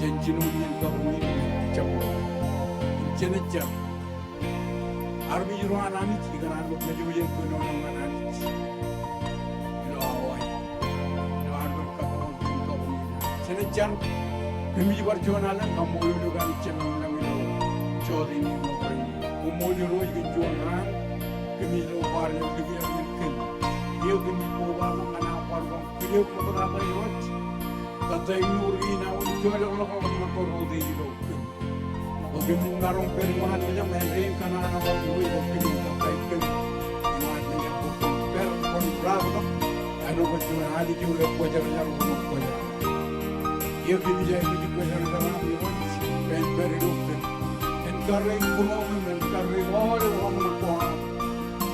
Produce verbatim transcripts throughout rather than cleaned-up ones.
Jān jinoin iien kabuñ in, jab ro. Jen jar. Armej ro an Anij, ikōṇaan ḷọk mejoojen kōnono ñan Anij ilo awa in. Ilo ad bar kapeḷḷọk jān kabuñ in. Jen jar. Kōmij bar juon alen kaṃṃoolol eok Anij Jemem ilañ ilo jota in ilo rainin. Koṃṃool Irooj kōn juon raan kōmij lo bar ilo likūt in kōn. Iiō kōmij kobatok ñan aō bar bar kile eok ṃoktata Irooj. Kōttāik mour kein aō in joḷọk ḷọk ḷọk ṇe ko rot ilo kōm. Bwe kōm maroñ pād iṃaan mejaṃ āindein kōṇaan eo aṃ Irooj bwe kōm kōttāik kōm iṃaan mejaṃ bwe kwōn pād kwōn raar tok. Āinwōt bwe juon Anij eo ekwōjarjar bwe kwōn kwōjarjar. Iiō kōmij aikuj kwōjarjar aṃ Irooj bwe en pād ilo kōm. En karreoik būruōṃ im en karreoik aolep ro ṇe ko aṃ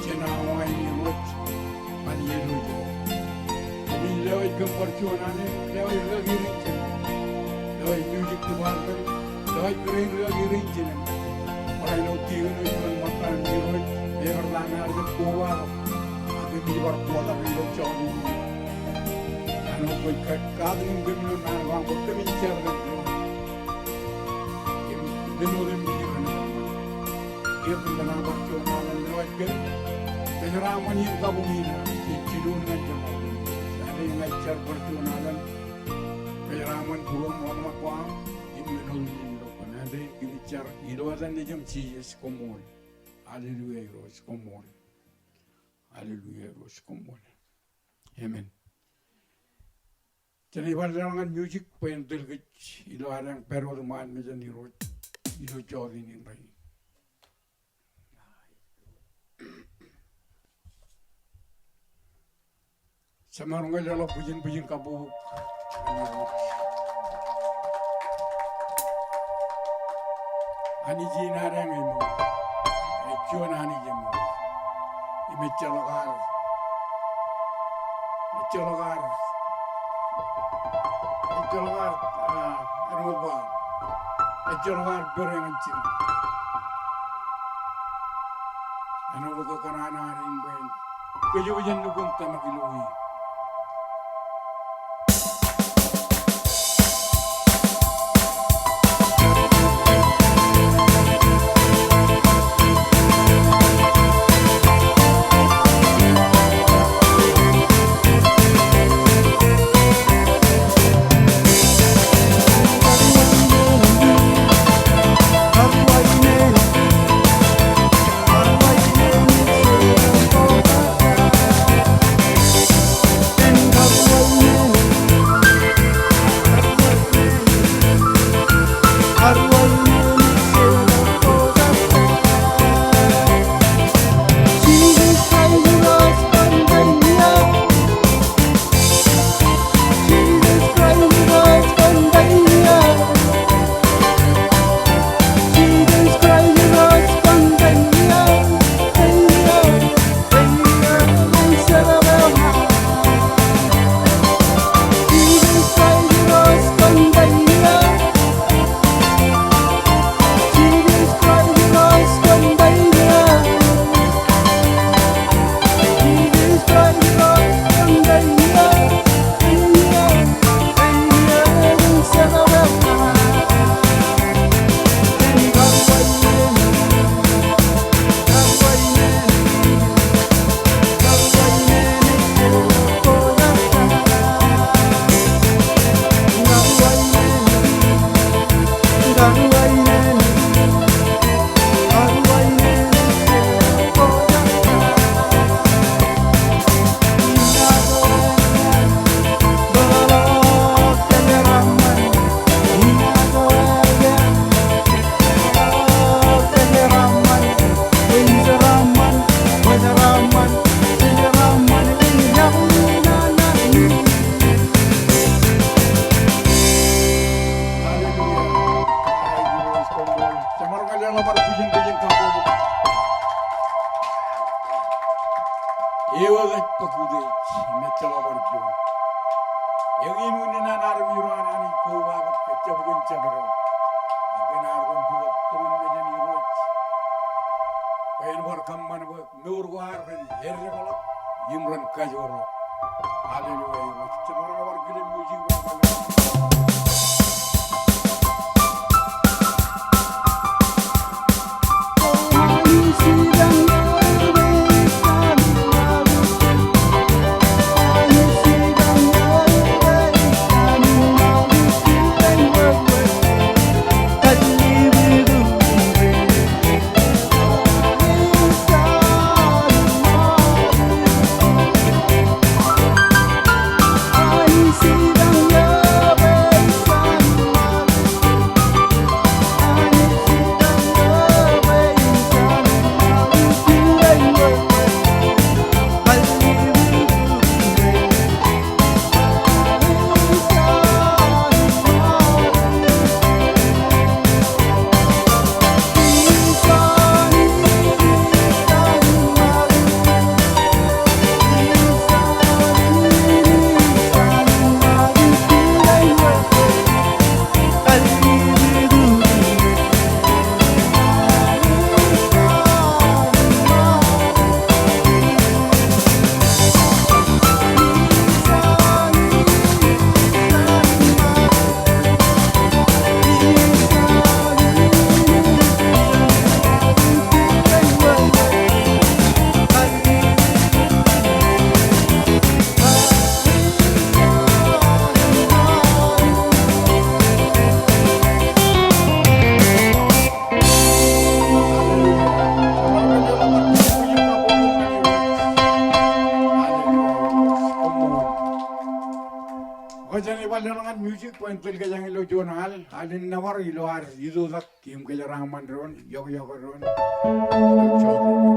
jān awa in Irooj. Bar lewōj. Kōmij lewōj kōm bar juon alen, lewōj rūkaki rein jān kōm. Lewōj music department, lewōj kōrā in rūkaki rein jān kōm. Barāinwōt kōn juon ṃōttan Irooj, ear lale aer kobatok. Ak kōmij bar kotak ilo jota in. Āinwōt bwe kwōj katakin kōm ilo naan ko aṃ bwe kōmij jar kōn juon. Im men otemjej ilo naan ko aṃ. Iiō kōm kōṇaan bar juon alen. Kōn kōjeraaṃṃan in kabuñ in, ej jiljilimjuon ñan jeṃḷọkin. Ña ij jar bar juon alen kōjeraaṃṃan būruōṃ ḷọk ṇe kōṃṃan im men otemjej ilo kōṃṃan. Ña ij jar ilo etan Nejiṃ Jisōs, koṃṃool. Hallelujah Irooj, koṃṃool. Hallelujah Irooj, koṃṃool. Amen. Jen bar lale ñan music bwe en tōl kōj ilo ad pād wōt iṃaan mejān Irooj ilo jota in rainin. Jemaroñ ke leḷọk bwijin bwijin kabbokbok. Anij in ad eṃṃan. Ej juon Anij eṃṃan. Im ejjeḷọk ad. Ejjeḷọk ad. Ejjeḷọk ad, ah, āinwōt ba, ejjeḷọk ad pere ñan jidik. Āinwōt kōnnaan ad in bwe en kōjepej nukun tōmak ilo e. Hallelujah. Jemaroñ ke leḷọk bar bwijin bwijin kabbokbok. Eo ej bōk utiej im ejjeḷọk bar juon. Eñin unin an armej ro an Anij kobatok kōn jabdewōt jabdewōt. Ak kōn ad kōn bukot turin mejān Irooj. Bwe en bar kōṃṃan bwe mour ko ad ren eddekḷọk im ren kajoor ḷọk. Hallelujah. Jemaroñ bar kile music. ñan music bwe en tōl kōjeañ ilo juon al, al in nōbar ilo ad itoitak im kōjeraaṃṃan doon, yokwe, yokwe doon.